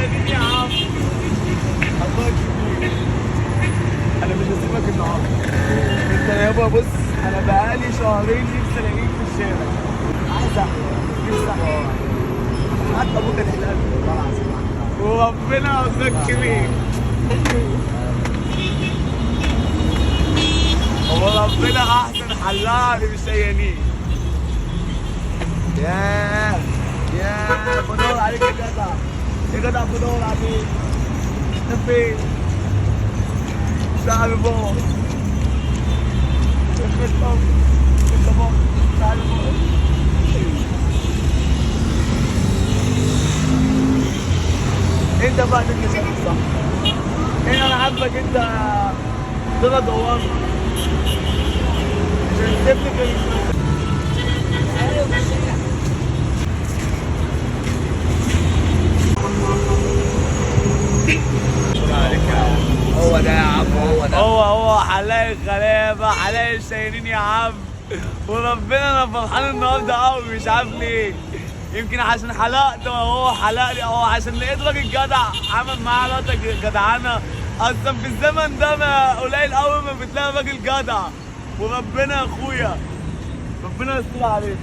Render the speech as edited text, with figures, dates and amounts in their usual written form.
الشيالين يا عم. الله كبير، انا مش هسيبك النهارده. انت يابا بص، انا بقالي شهرين نفسي الاقيك في الشارع. عايز احلق، نفسي احلق. حتى ابوك هتحلق لي والله العظيم. وربنا قصدك كبير. هو ربنا احسن حلاق اللي مش شيانين. ياه ياه، بدور عليك يا جدع، يا جدع بدور عليك. انت فين؟ تعال بابا. يا بابا، يا بابا تعال بابا. انت بقى تكتشف صح. هنا انا عارفك انت طلع دوامة. مش هتسيبني في هو ده يا عم، هو ده. هو حلاق الغلابة، حلاق الشايلين يا عم. وربنا انا فرحان النهارده قوي، مش عارف ليه. يمكن عشان حلقت وهو حلق لي، او عشان لقيت راجل جدع عمل معاه لقطة جدعانه. اصلا في الزمن ده ما قليل قوي ما بتلاقي راجل جدع. وربنا يا اخويا، ربنا يستر عليك.